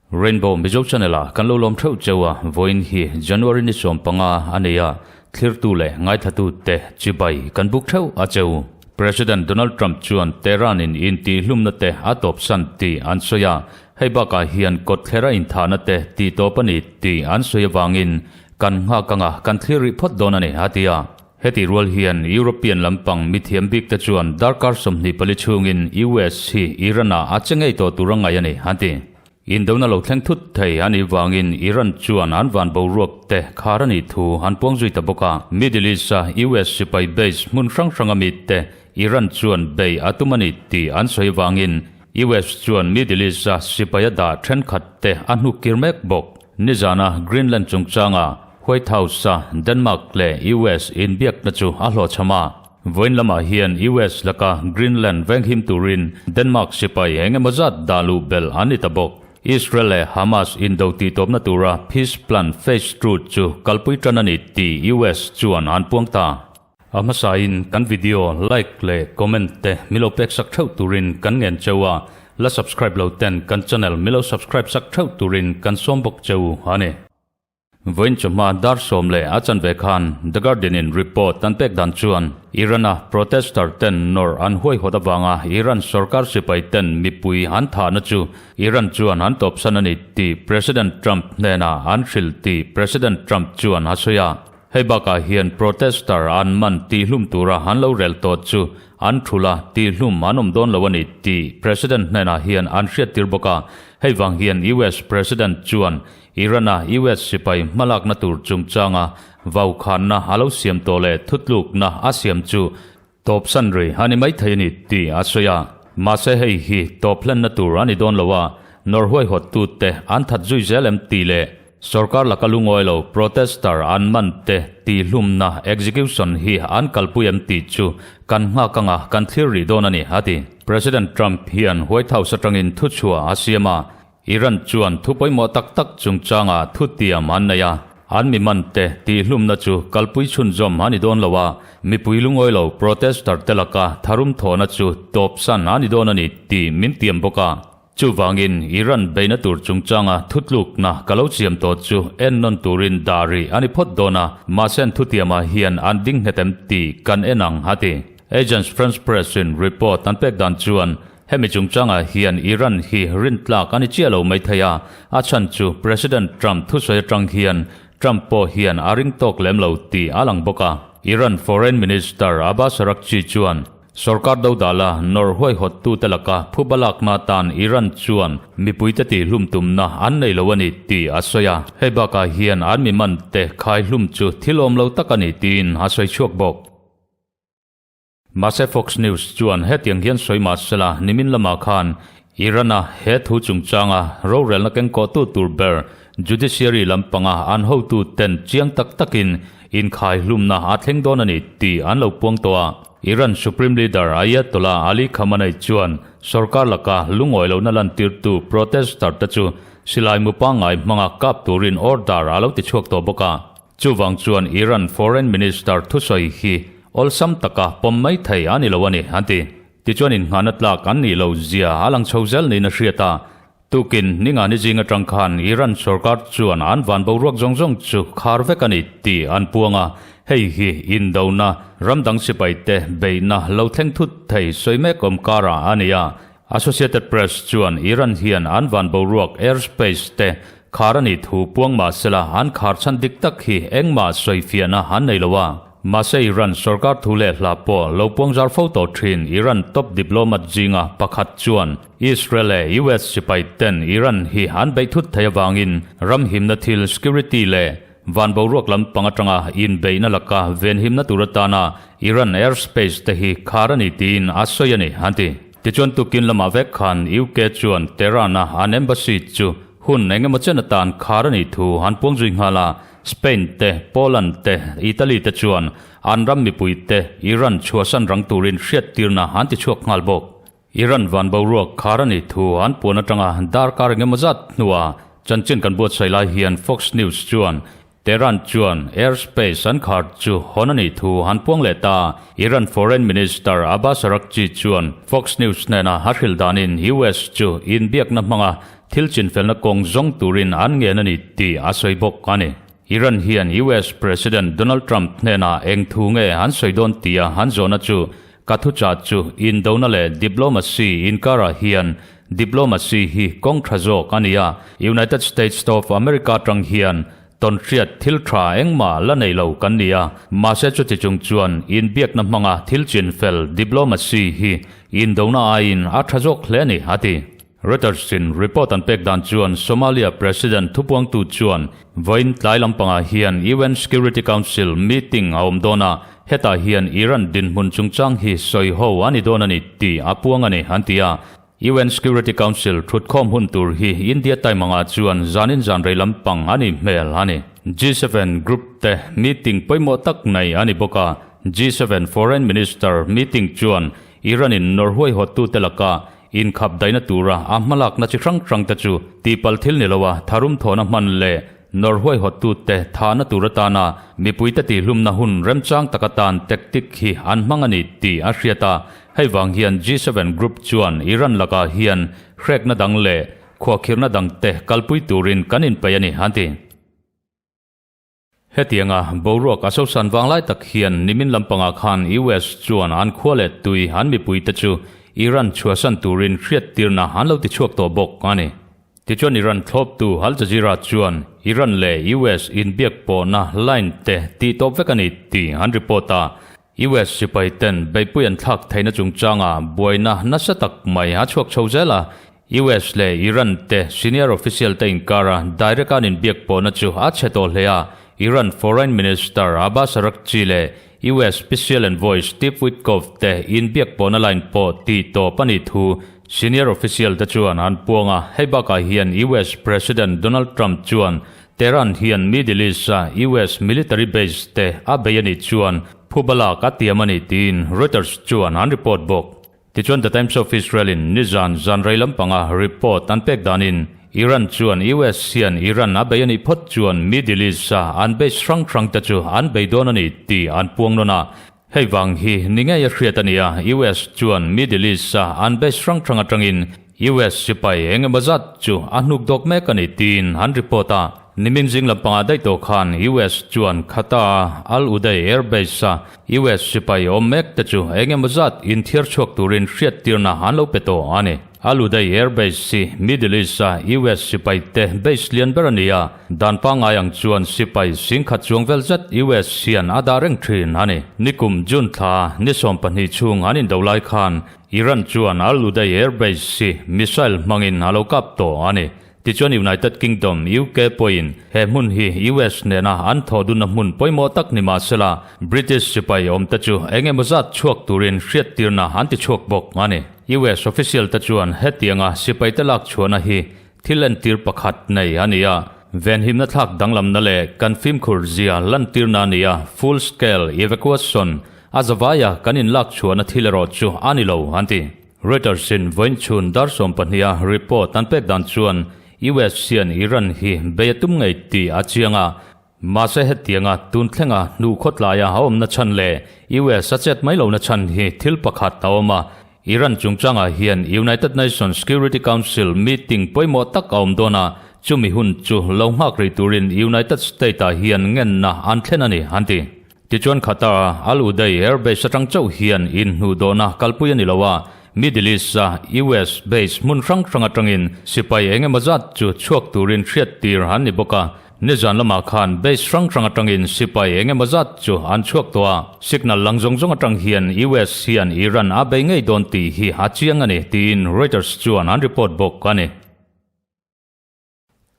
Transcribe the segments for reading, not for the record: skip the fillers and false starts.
Rainbow Mizo Channel ah kan lo lawm theuh cheu a, vawiin hi January ni 15 a nei a, thlirtu leh ngaithlatu te chibai kan buk theuh a cheu. President Donald Trump chuan Tehran in intihlumna te a tawpsan tih an sawi a, hei bakah hian kawtthlera inthahna te tih tawp a ni tih an sawi avangin kan nghak anga kan thlir rih phawt dawn a ni a ti a. Heti rual hian European lampang mithiam bik te chuan darkar 24 chhungin US hi Iran ah a che ngei tawh tur a ngaih a ni, an ti. Indona lo thleng thut thei a nih vangin Iran chuan an van boruak te khar a nih thu an puang zui ta bawk a. Middle East a US sipai base hmun hrang hranga mi te Iran chuan bei a tum a ni tih an sawi avangin US chuan Middle East a sipai a dah thenkhat te a hnuk kir mek bawk. Nizana Greenland chungchanga White House-a Denmark leh US inbiakna chu a hlawhchham a. Vawiin lamah hian US laka Greenland venghim turin Denmark sipai eng emaw zat dah luh belh an ni ta bawk. Israel leh Hamas indo tihtawpna tura Peace Plan Phase Two chu kalpui tan a ni tih US chuan an puang ta. A hmasain kan video like leh comment te milo pek sak theuh turin kan ngen cheu a, la subscribe lo ten kan channel milo subscribe sak theuh turin kan sawm bawk cheu a ni. Vawiin chawhma dar sawm leh a chanve khan The Guardian in report an pek dan chuan Iran-a protester ten nawrh an huaihawt avanga Iran sorkar sipai ten mipui an thahna chu Iran chuan an tawpsan a ni tih President Trump hnenah an hrilh tih President Trump chuan a sawi a. Hei bakah hian protester an man tihhlum tura an lo rel tawh chu an thul a, tihhlum an awm dawn lo a ni tih President hnenah hian an hriattir bawk a. Hei vang hian US President chuan Iran-a US sipai hmalakna tur chungchanga vaukhanna a lo siam tawh leh thutlukna a siam chu tawpsan ri a ni maithei a ni tih a sawi a. Mahse hei hi tawp hlenna tur a ni dawn lo a, nawr huaihawttute an that zui zel em tih leh sorkar laka lungawi lo protester an man te tihhlumna execution hi an kalpui em tih chu kan nghak anga kan thlir rih dawn a ni, a ti. President Trump hian White House atangin thuchhuah a siam a, Iran chuan thu pawimawh tak tak chungchangah thutiam an nei a, an mi mante tihhlumna chu kalpui chhunzawm a ni dawn lo a, mipui lungawi lo protester te laka tharum thawhna chu tawpsan a ni dawn a ni tih min tiam bawk a. Chuvangin Iran beihna tur chungchanga thutlukna ka lo siam tawh chu ennawn turin dah rih a ni phawt dawn a, mahse an thutiamah hian an ding nghet em tih kan en ang, a ti. Agence France Press-in report an pek dan chuan Hemi chungchangah hian Iran hi rintlak a ni chiah lo mai thei a, a chhan chu President Trump thusawi atang hian Trump pawh hian a ring tawk lem lo tih a lang bawk a. Iran Foreign Minister Abbas Araghchi chuan sorkar dodala nawrh huaihawttute laka phuba lakna atan Iran chuan mipuite tihhlum tumna an nei lo a ni tih a sawi a. Hei bakah hian an mi mante khaihlum chu thil awm lo tak a ni tiin a sawi chhuak bawk. Mahse Fox News chuan hetiang hian sawi mah sela nimin lamah khan Iran-a he thu chungchanga rorelna kengkawhtu tur ber judiciary lampanga an hotu ten chiang tak takin inkhaihlumna a thleng dawn a ni tih an lo puang tawh a. Iran Supreme Leader Ayatollah Ali Khamenei chuan sorkar laka lungawi lohna lantirtu protester te chu silai mu pangngai hmanga kap turin order a lo ti chhuak tawh bawk a. Chuvang chuan Iran Foreign Minister thusawi hi awlsam taka pawm mai thei a ni lo a ni, an ti. Tichuan inngahna tlak an nih lo zia a lang chho zel niin a hriat a. Tukin ninga ni zing atang khan Iran sorkar chuan an van boruak zawng zawng chu khar vek a ni tih an puang a, hei hi indona, ramdang sipaite beihna lo thleng thut thei sawi mek awm karah a ni a. Associated Press chuan Iran hian an van boruak, airspace, te khar a nih thu puang mah sela an khar chhan dik tak hi engmah sawifiahna an nei lo a. Mahse Iran sorkar thu leh hla pawh lo puang zar fo tawh thin Iran top diplomat zinga pakhat chuan Israel leh US sipai ten Iran hi an beih thut thei avangin ram himna thil security leh van boruak lampang atanga inbeihna laka venhimna tur atana Iran airspace te hi khar a ni tiin a sawi a ni, an ti. Tichuan tukin lamah vek khan UK chuan Tehran-a an embassy chu hun eng emaw chen atan khar a nih thu an puang zui nghal a, Spain te, Poland te, Italy te chuan an ram mipui te Iran chhuahsan rang turin hriattirna an ti chhuak nghal bawk. Iran van boruak khar a nih thu an puan atanga darkar eng emaw zat hnuah chanchin kan buatsaih lai hian Fox News chuan. Tehran chuan airspace an khar chu hawn a nih thu an puang leh ta. Iran Foreign Minister Abbas Araghchi chuan Fox News hnena a hrilh danin US chu inbiakna hmanga thil chinfelna kawng zawng turin an ngen a ni tih a sawi bawk a ni. Iran hian US President Donald Trump hnenah eng thu nge an sawi dawn tia an zawhna chu ka thuchah chu indona leh diplomacy inkarah hian diplomacy hi kawng tha zawk a ni a, United States of America atang hian tawnhriat thil tha engmah la nei lo kan ni a, mahse chuti chung chuan inbiakna hmanga thil chinfel diplomacy hi indona aiin a tha zawk hle a ni, a ti. Reuters in report an pek dan chuan Somalia President thupuangtu chuan vawiin tlai lampangah hian UN Security Council meeting a awm dawn a, hetah hian Iran dinhmun chungchang hi sawi ho a ni dawn a ni tih a puang a ni an ti a. UN Security Council thutkhawm hun tur hi India time angah chuan zanin zan rei lampang a nih hmel a ni. G7 group te meeting pawimawh tak nei a ni bawk a, G7 Foreign Minister meeting chuan Iran in nawrhuai hawttute laka Inkhap daihna tura a hmalakna chi hrang hrang te chu tihpalh thil ni loa tharum thawhna hman leh nawrhuai hawttute thahna tur atana mipuite tihhlumna hun remchang tak atan tactic hi an hmang a ni tih a hriat a. Hei vang hian G7 group chuan Iran lakah hian hrekna dang leh khuahkhirhna dangte kalpui turin kan inpeih a ni, an ti. Hetianga boruak a sosan vanglai tak hian nimin lampangah khan US chuan an khua leh tui an mipuite chu Iran chhuahsan turin hriattirna an lo tichhuak tawh bawk a ni. Tichuan Iran thlawptu Al Jazeera chuan Iran leh US inbiak pawhna line te tihtawp vek a ni tih an report a. US sipai ten beihpui an thlak theihna chungchanga buaina nasa tak mai a chhuak chho zel a, US leh Iran te senior official te inkara direct an inbiak pawhna chu a chhe tawh hle a, Iran Foreign Minister Abbas Araghchi leh US Special Envoy Steve Witkoff te inbiak pawhna line pawh tih tawp a nih thu senior official te chuan an puang a, hei bakah hian US President Donald Trump chuan Tehran hian Middle East-a US military base te a bei a nih chuan phuba lak a tiam a ni tiin Reuters chuan an report bawk. Tichuan The Times of Israel-in nizan zan rei lampanga report an pek danin Iran chuan US hian Iran a bei a nih phawt chuan Middle East-a an base hrang hrang te chu an bei dawn a ni tih an puang nawn a. Hei vang hi ni ngei a hriat a ni a, US chuan Middle East-a an base hrang hrang atangin US sipai eng emaw zat chu a hnuk dawk mek a ni tiin an report a. Nimin zing lampangah daih tawh khan US chuan Qatar-a Al Udeid Air Base-a US sipai awm mek te chu eng emaw zat inthiar chhuak turin hriattirna an lo pe tawh a ni. Al Udeid Air Base hi Middle East-a US sipai te base lian ber a ni a, dan pangngai ang chuan sipai singkhat chuang vel zet US hian a dah reng thin a ni. Nikum June thla ni 12 chhung an indo lai khan Iran chuan Al Udeid Air Base hi missile hmangin a lo kap tawh a ni. Tichuan United Kingdom, UK, pawhin he hmun hi US nena an thawh dunna hmun pawimawh tak ni mahsela British sipai awmte chu eng emaw zat chhuak turin hriattirna an ti chhuak bawk a ni. US official te chuan hetianga sipaite lak chhuahna hi thil entir pakhat nei a ni a, venhimna thlak danglamna leh kan fimkhur zia lantirna a ni a, full scale evacuation a zavaia kan inlak chhuahna thil erawh chu a ni lo, an ti. Reuters in vawiin chhun dar 12 a report an pek dan chuan US hian Iran hi bei a tum ngei tih a chiang a, Mahse hetianga tun thlenga hnu khawtlaia a awmna chhan leh US a chet mai lohna chhan hi thil pakhat a awm a, Iran chungchangah hian United Nations Security Council meeting pawimawh tak a awm dawn a, chumi hun chu lo nghak rih turin United State-ah hian ngenna an thlen a ni, an ti. Tichuan Qatar-a Al Udeid Air Base atang chauh hian inhnuhdawhna kalpui a ni lo a, Middle East-a US base hmun hrang hrang atangin sipai eng emaw zat chu chhuak turin hriattir an ni bawk a. Nizan lamah khan base hrang hrang atangin sipai eng emaw zat chu an chhuak tawh a, signal lang zawng zawng atang hian US hian Iran a bei ngei dawn tih hi a chiang a ni, tiin Reuters chuan an report bawk a ni.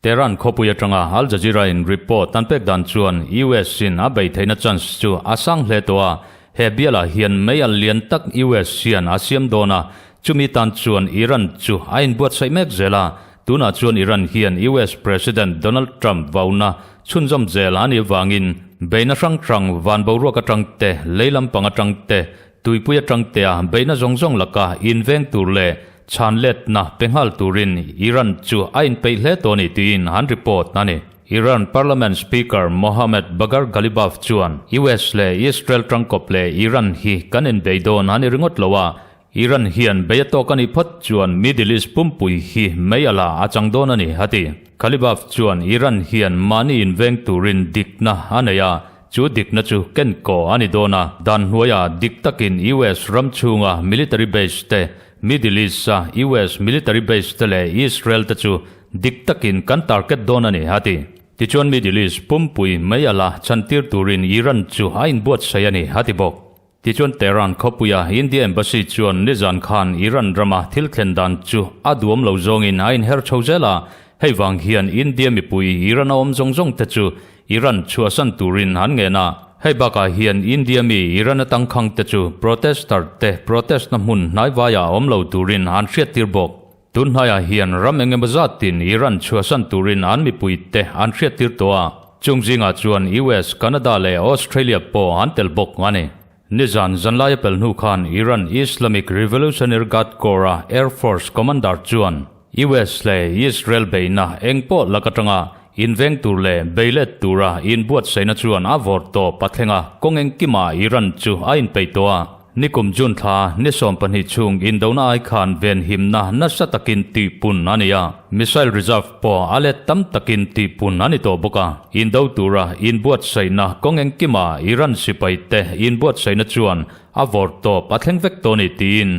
Tehran khawpui atanga Al Jazeera in report an pek dan chuan US in a bei theihna chance chu a sang hle tawh a, he bialah hian mei al lian tak US hian a siam dawn a, chumi tan chuan Iran chu a inbuatsaih mek zel a, tunah chuan Iran hian US President Donald Trump vauna chhunzawm zel a nih vangin beihna hrang hrang van boruak atang te, lei lampang atang te, tuipui atang te a beihna zawng zawng laka inveng tur leh Chhan letna pe nghal turin Iran chu a inpeih hle tawh a ni tiin an report a ni. Iran Parliament Speaker Mohammad Bagher Ghalibaf chuan US leh Israel tangkawp leh Iran hi kan inbei dawn a ni ringawt lo a, Iran hian bei a tawk a nih phawt chuan Middle East pumpui hi mei a la a chang dawn a ni, a ti. Ghalibaf chuan Iran hian mahni inveng turin dikna a nei a, chu dikna chu kenkaw a ni dawn a, dan hnuaiah dik takin US ram chhunga military base te, Middle East-a US military base te leh Israel te chu dik takin kan target dawn a ni, a ti. Tichuan Middle East pumpui mei a la chhantir turin Iran chu a inbuatsaih a ni, a ti bawk. Tichuan Tehran khawpuia India Embassy chuan nizan khan Iran rama thil thlen dan chu a duam lo zawngin a inher chho zel a, hei vang hian India mipui Iran a awm zawng zawng te chu Iran chhuahsan turin an ngen a. Hei bakah hian India mi Iran atangkhang te chu protester te protest na hmun hnaivaiah awm lo turin an hriattir bawk. Tun hnaiah hian ram eng emaw zatin Iran chhuahsan turin an mipuite an hriattir tawh a, chung zingah chuan US, Canada leh Australia pawh an tel bawk a ni. Nizan zanlaia pel hnu khan Iran Islamic Revolutionary Guard Corps-a Air Force Commander chuan US leh Israel beihna eng pawh lak atanga inveng tur leh beilet tura inbuatsaihna chuan a vawrh tawp a thleng a, kawng engkimah Iran chu a inpeih tawh a. Nikum June thla ni 12 chhung indona ai khan venhimna nasa takin tihpun a ni a, missile reserve pawh a let tam takin tihpun a ni tawh bawk a. Indo tura inbuatsaihna kawng engkima Iran sipaite inbuatsaihna chuan a vawrh tawp a thleng vek tawh a ni tiin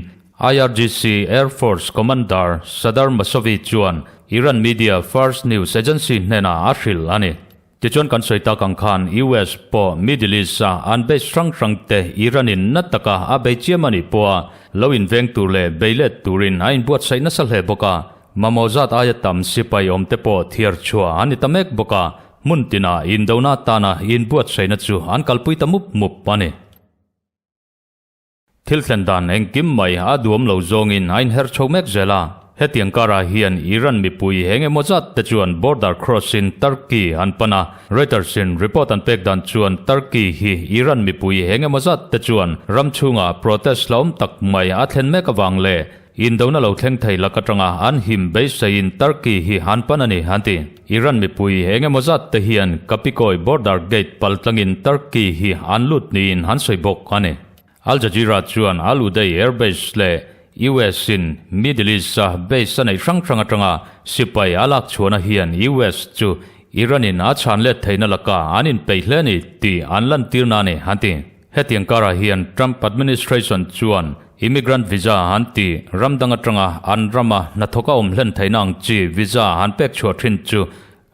IRGC Air Force Commander Sadar Mousavi chuan Iran media Fars News Agency hnenah a hrilh a ni. Tichuan kan sawi tak ang khan US pawh Middle East a an base hrang hrang te Iran in na taka a bei chiam a nih pawha lo inveng tur leh bei let turin a inbuatsaih nasa hle bawk a, mamawh zat aia tam sipai awm te pawh thiar chhuah an ni ta mek bawk a, hmun tinah indona atana inbuatsaihna chu an kalpui ta mup mup a ni. Thil thlen dan engkim mai a duam lo zawngin a inher chho mek zel a. Hetiang karah hian Iran mipui eng emaw zat te chuan border cross-in Turkey an pan a. Reuters-in report an pek dan chuan Turkey hi Iran mipui eng emaw zat te chuan ram chhungah protest hlauhawm tak mai a thlen mek avang leh indona lo thleng thei lak atanga an him beiseiin Turkey hi an pan a ni an ti. Iran mipui eng emaw zat te hian Kapikoy border gate paltlangin Turkey hi an lut niin an sawi bawk a ni. Al Jazeera chuan Al Udeid Air Base leh US in Middle East-a base a neih hrang hrang atanga sipai a lak chhuahna hian US chu Iran in a chhan let theihna laka an inpeih hle a ni tih an lantirna a ni, an ti. Hetiang karah hian Trump administration chuan immigrant visa an tih ram dang atanga an rama hnathawk a awm hlen theihna ang chi visa an pek chhuah thin chu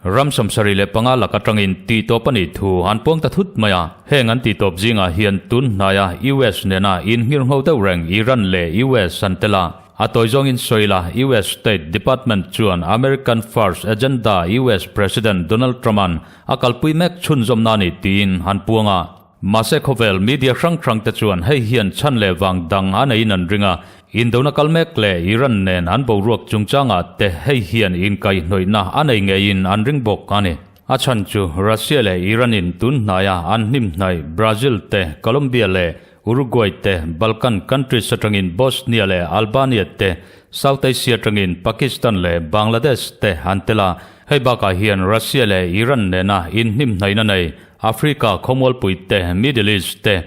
Ram 75 lak atangin tihtawp a nih thu an puang ta thut mai a. Heng an tihtawp zingah hian tun hnaia US nena inhngirngho deuh reng Iran leh US an tel a. A tawi zawngin sawi la, US State Department chuan American First Agenda US President Donald Trump-a'n a kalpui mek chhunzawmna a ni tiin an puang a. Mahse khawvel media hrang hrang te chuan hei hian chhan leh vang dang a neiin an ring a, indona kal mek leh Iran nen an boruak chungchangah te hei hian inkaihhnawihna a nei ngeiin an ring bawk a ni. A chhan chu Russia leh Iran in tun hnaia an hnim hnaih Brazil te, Colombia leh Uruguay te, Balkan countries atangin Bosnia leh Albania te, South Asia atangin Pakistan leh Bangladesh te an tel a, hei bakah hian Russia leh Iran nena inhnim hnaihna nei Africa khawmualpui te, Middle East te,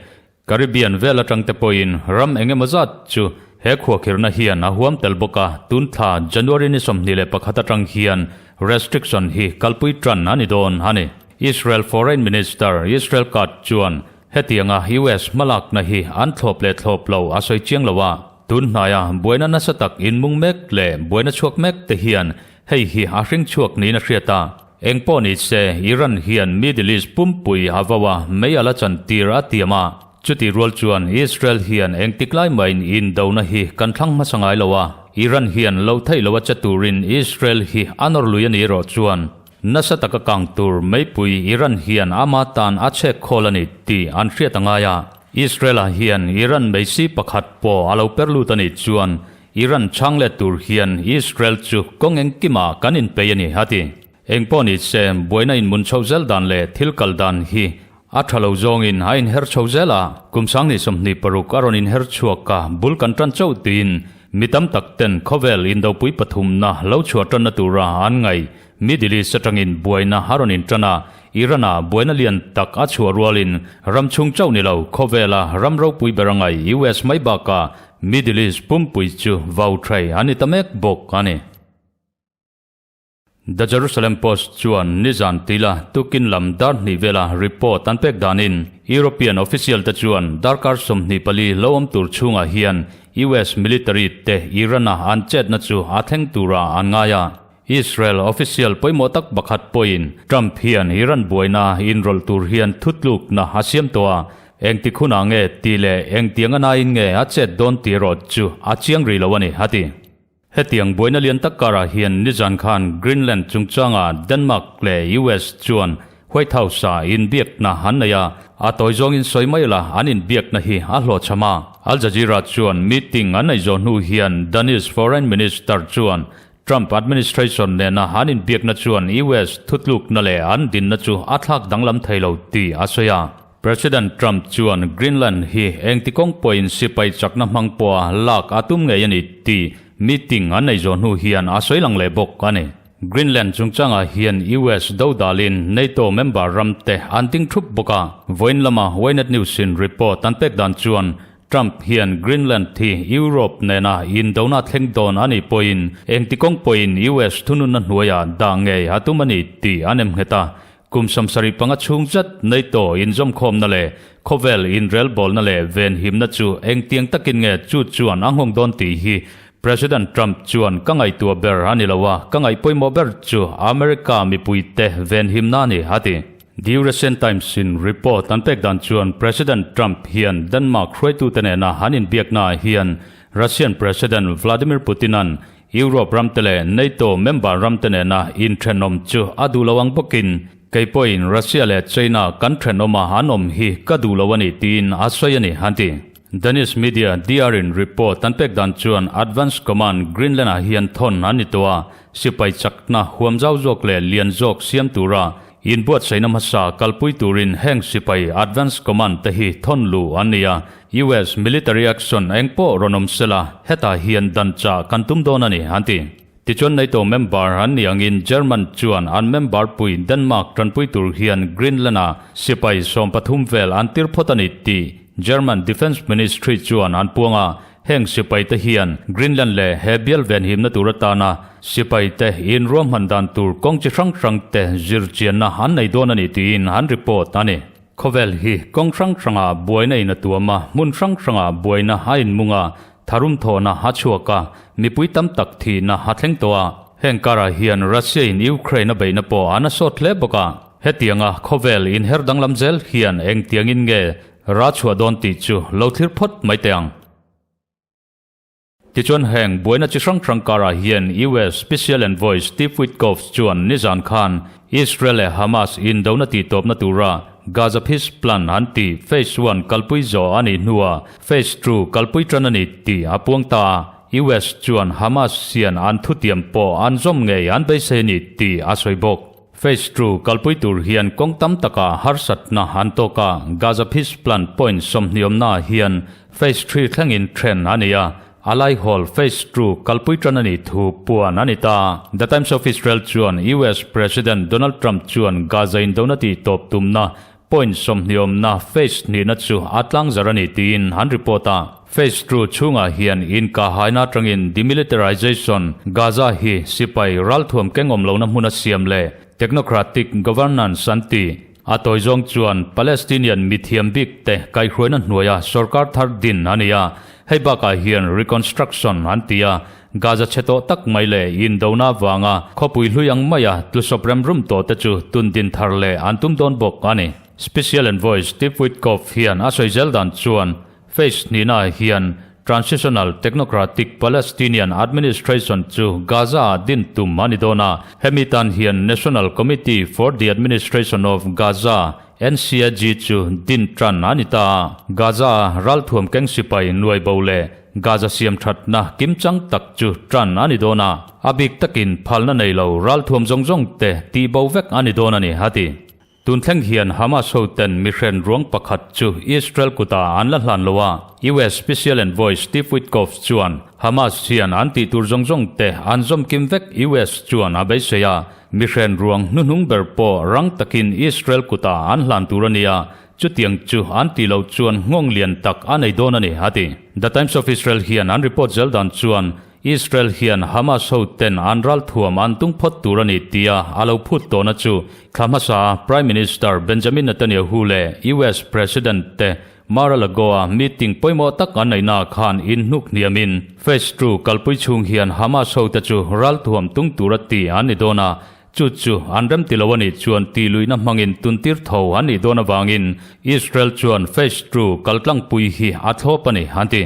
Caribbean vel atang te pawhin ram eng emaw zat chu he khuakhirhna hian a huam tel bawk a, tun thla January ni 21 atang hian restriction hi kalpui tan a ni dawn a ni. Israel Foreign Minister Israel Katz chuan hetianga US hmalakna hi an thlawp leh thlawp lo a sawi chiang lo a, tun hnaia buaina nasa tak inmung mek leh buaina chhuak mek te hian hei hi a hring chhuak niin a hriat a. Eng pawh ni se, Iran hian Middle East pumpui a vau a, mei a la chantir a tiam a. Chutih rual chuan Israel hian engtik lai maiin indona hi kan thlang hmasa ngai lo a, Iran hian lo theih lo a che turin Israel hi a nawr lui a ni erawh chuan nasa taka kang tur meipui Iran hian ama tan a chhek khawl a ni tih an hriat a ngai a. Israel-ah hian Iran meisi pakhat pawh a lo per lut a nih chuan Iran chhang let tur hian Israel chu kawng engkimah kan inpei a ni, a ti. Eng pawh ni se, buaina inmun chho zel dan leh thil kal dan hi a tha lo zawngin a inher chho zel a, kum 2026 a rawn inher chhuak a, bul kan tan chauh tiin mi tam tak ten khawvel indopui pathumna lo chhuah tanna tura an ngaih. Middle East atangin buaina a rawn intan a, Iran-a buaina lian tak a chhuah rualin ram chhung chauh ni lo khawvela ram ropui ber a ngai US mai bakah Middle East pumpui chu vau thai a ni ta mek bawk a ni. The Jerusalem Post chuan nizan tila tukin lam dar hnih vela report an pek danin European official te chuan darkar 24 lo awm tur chhungah hian US military te Iran-a an chetna chu a thleng tura an ngai a. Israel official pawimawh tak pakhat pawhin Trump hian Iran buaina inrawlh tur hian thutlukna a siam tawh a, engtik hunah nge tih leh engtiang a nain nge a chet dawn tih erawh chu a chiang rih lo a ni, a ti. Hetiang buaina lian tak karah hian nizan khan Greenland chungchanga Denmark leh US chuan White House-ah inbiakna an nei a, a tawi zawngin sawi mai la an inbiakna hi a hlawhchham a. Al Jazeera chuan meeting an neih zawh hnu hian Danish Foreign Minister chuan Trump administration nena an inbiakna chuan US thutlukna leh an dinna chu a thlak danglam thei lo tih a sawi a. President Trump chuan Greenland hi engti kawng pawhin sipai chakna hmang pawha lak a tum ngei a ni tih meeting an nei zawh hnu hian a sawi lang leh bawk a ni. Greenland chungchangah hian US dodalin NATO member ram te an ding thup bawk a. Vawiin lama Ynet News in report an pek dan chuan Trump hian Greenland hi Europe nena indona thleng dawn a nih pawhin engti kawng pawhin US thununna hnuaiah dah ngei a tum a ni tih a nem nghet a. Kum 75 chhung zet NATO inzawmkhawmna leh khawvel inrelbawlna leh venhimna chu engtiang takin nge chu chuan a nghawng dawn tih hi President Trump chuan ka ngaihtuah ber a ni lo a, ka ngaih pawimawh ber chu America mipuite venhimna a ni, a ti. The Eurasian Times in report an pek dan chuan President Trump hian Denmark hruaitute nena an inbiaknaah hian Russian President Vladimir Putin-a'n Europe ramte leh NATO member ramte nena inthenawm chu a duh lo ang bawkin, kei pawhin Russia leh China kan thenawma an awm hi ka duh lo a ni tiin a sawi a ni, an ti. Danish media DR in report an pek dan chuan Advance Command Greenland-ah hian thawn an ni tawh a, sipai chakna huam zau zawk leh lian zawk siam tura inbuatsaihna hmasa kalpui turin heng sipai Advance Command te hi thawn luh an ni a, US military action eng pawh rawn awm sela, hetah hian dan chah kan tum dawn a ni, an ti. Tichuan NATO member an nih angin German chuan an member pui Denmark tanpui tur hian Greenland-a sipai 13 vel an tir phawt a ni tih German Defence Ministry chuan an puang a, heng sipai te hian Greenland leh he bial venhimna tur atana sipai te inruahman dan tur kawng chi hrang hrang te zirchianna an nei dawn a ni tiin an report a ni. Khawvel hi kawng hrang hrangah buaina in a tuam a, hmun hrang hrangah buaina a inmung a, tharum thawhna a chhuak a, mipui tam tak thihna a thleng tawh a. Heng karah hian Russia in Ukraine a beihna pawh an a sawt hle bawk a. Hetianga khawvel inher danglam zel hian engtiangin nge ra chhuah dawn tih chu lo thlir phawt mai teh ang. Tichuan heng buaina chi hrang hrang karah hian US Special Envoy Steve Witkoff chuan nizan khan Israel leh Hamas indona tihtawpna tura Gaza Peace Plan an tih Phase One kalpui zawh a nih hnuah Phase Two kalpui tan a ni tih a puang ta a, US chuan Hamas hian an thutiam pawh an zawm ngei an beisei a ni tih a sawi bawk. Phase Two kalpui tur hian kawng tam takah harsatna an tawk a, Gaza Peace Plan point 20 awmnaah hian Phase Three thlengin then a ni a, a laihawl Phase Two kalpui tan a nih thu puan a ni ta. The Times of Israel chuan US President Donald Trump chuan Gaza indona tih tawp tumna point 20 awmna phase hnihna chu a tlangzar a ni tiin an report a. Phase Two chhungah hian inkahaina atangin demilitarization, Gaza hi sipai ralthuam keng awm lohna hmuna siam leh technocratic governance an ti. A tawi zawng chuan Palestinian mithiam bik te kaihhruaina hnuaia sorkar thar din a ni a, hei bakah hian reconstruction an ti a, Gaza chhe tawh tak mai leh indona avanga khawpui hlui ang maia tlusawp rem rum tawh te chu tun din thar leh an tum dawn bawk a ni. Special Envoy Steve Witkoff hian a sawi zel dan chuan Phase hnihnaah hian Transitional Technocratic Palestinian Administration chu Gaza-ah din tum a ni dawn a, hemi tan hian National Committee for the Administration of Gaza, NCAG, chu din tan a ni ta a. Gaza-a ralthuam keng sipai nuai bo leh Gaza siam thatna kimchang tak chu tan a ni dawn a, a bik takin phalna nei lo ralthuam zawng zawng te tih bo vek a ni dawn a ni, a ti. Tun thleng hian Hamas hoten mihren ruang pakhat chu Israel kutah an la hlan lo a, US Special Envoy Steve Witkoff chuan Hamas hian an tih tur zawng zawng te an zawm kim vek US chuan a beisei a, mihren ruang hnuhnung ber pawh rang takin Israel kutah an hlan tur a ni a, chutiang chu an tih loh chuan nghawng lian tak a nei dawn a ni, a ti. The Times of Israel hian an report zel dan chuan Israel hian Hamas ho ten an ral thuam an tung phawt tur a ni tia a lo phut tawhna chu thla hmasa Prime Minister Benjamin Netanyahu leh US President te Mar-a-Lago-a meeting pawimawh tak an neihna khan inhnuk hniamin Phase Two kalpui chhung hian Hamas ho te chu ral thuam tung tura ti an ni dawn a, chu chu an rem ti lo a nih chuan tih luihna hmangin tuntir tho an nih dawn avangin Israel chuan Phase Two kaltlangpui hi a thlawp a ni, an ti.